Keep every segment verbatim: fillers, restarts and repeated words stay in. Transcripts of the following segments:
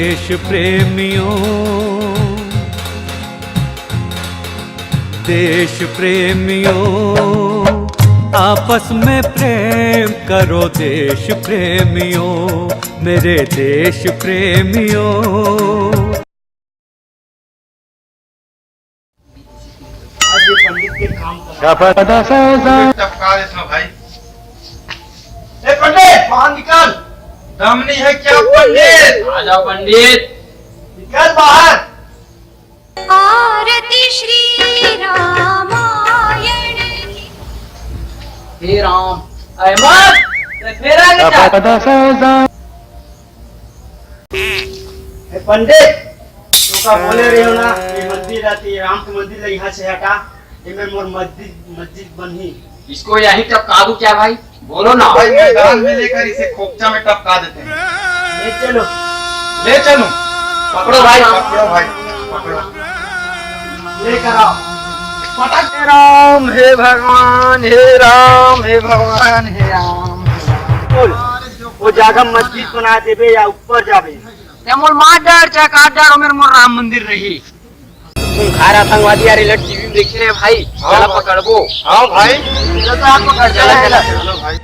देश प्रेमियों, देश प्रेमियों, आपस में प्रेम करो देश प्रेमियों, मेरे देश प्रेमियों। आज ये पंडित के काम का टपका देता भाई। ए पंडित, बाहर निकल। दम नहीं है क्या पंडित? आ जाओ पंडित। निकल बाहर। आरती श्री रामायण की। हे राम, अहमद, ते फेर आ गे का? ए पंडित, तो का बोले रहे हो ना, ये मंदिर रहती है, राम के मंदिर ला यहाँ से हटा, ये में मोर मस्जिद, मस्जिद बनही। इसको यहीं टपका दूं क्या भाई? बोलो ना। भाई, मैदान में लेकर इसे खोपचा में टपका देते हैं। ले चलो। ले चलो। पकड़ो भाई, पकड़ो भाई, पकड़ो। लेकर आओ। पटक। हे राम, हे भगवान, हे राम, हे भगवान, हे राम। बोल, वो जगह मस्जिद बना देबे या ऊपर जाबे? ते मोर मार डार, चाहे काट डार, ओमेर मोर राम मंदिर रही। खूंखार आतंकवादी यार, एला टीवी में देखे रहे भाई, हाँ चला भाई। पकड़बो। हाँ भाई। चला, चला, चला, चला। चलो भाई।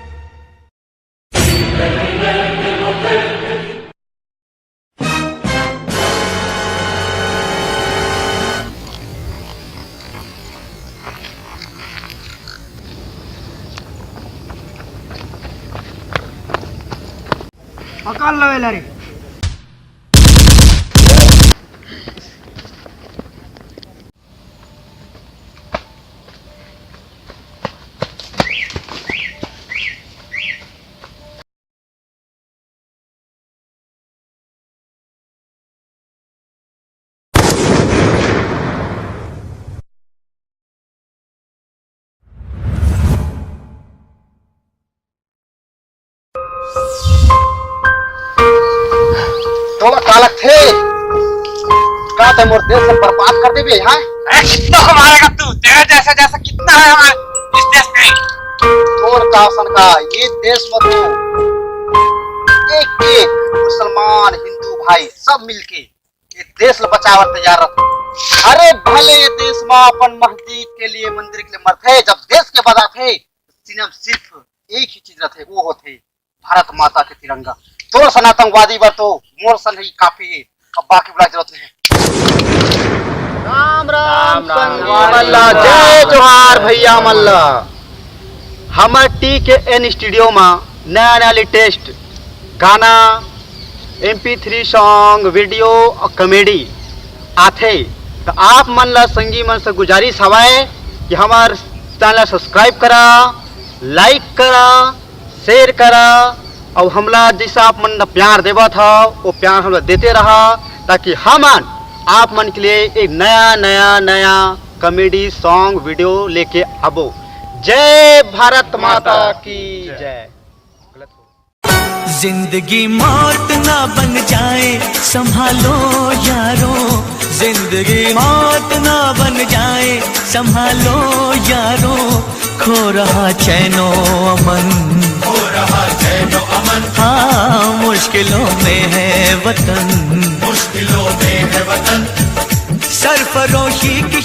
पकड़ लो एला रे। तोला का लगथे? का ते मोर देश ला बर्बाद कर देबे, हाँ? अरे, कितना को मारेगा तू? तेरे जैसा, जैसा कितना है हमारे इस देश में? तोर का सन का, ये देश में तो एक एक मुसलमान, हिंदू भाई सब मिलके ये देश ला बचावर तैयार रहथे। अरे, भले ये देश में अपन मस्जिद के लिए, मंदिर के लिए मरथे, जब देश के बचाथे, सिर्फ, सिर्फ एक ही चीज रहथे, वो होथे भारत माता के तिरंगा। तोर सन आतंकवादी बर तो मोर सन ही काफी हे, अब बाकी बुला जरूरत नहीं है। राम राम राम राम संगवारी मन ला, जय जोहार भैया मन ला। हमर टी के एन स्टूडियो मा नया नया लेटेस्ट गाना, एम पी थ्री सॉन्ग, वीडियो और कॉमेडी आथे। तो आप मन ला संगी मन से गुजारिश हवय कि हमर चैनल सब्सक्राइब करा, लाइक करा, शेयर करा, अउ हमला जैसा आप मन प्यार देवत हव, वो प्यार हमला देते रहा, ताकि हमन आप मन के लिए एक नया, नया, नया कॉमेडी सॉन्ग वीडियो लेके आबो। जय भारत माता की जय। जिंदगी मौत ना बन जाए, संभालो यारो। जिंदगी मौत ना बन जाए, संभालो यारो। खो रहा चैनो अमन, खो रहा चैनो अमन। हाँ, मुश्किलों में है वतन, मुश्किलों में है वतन। सरफरोशी की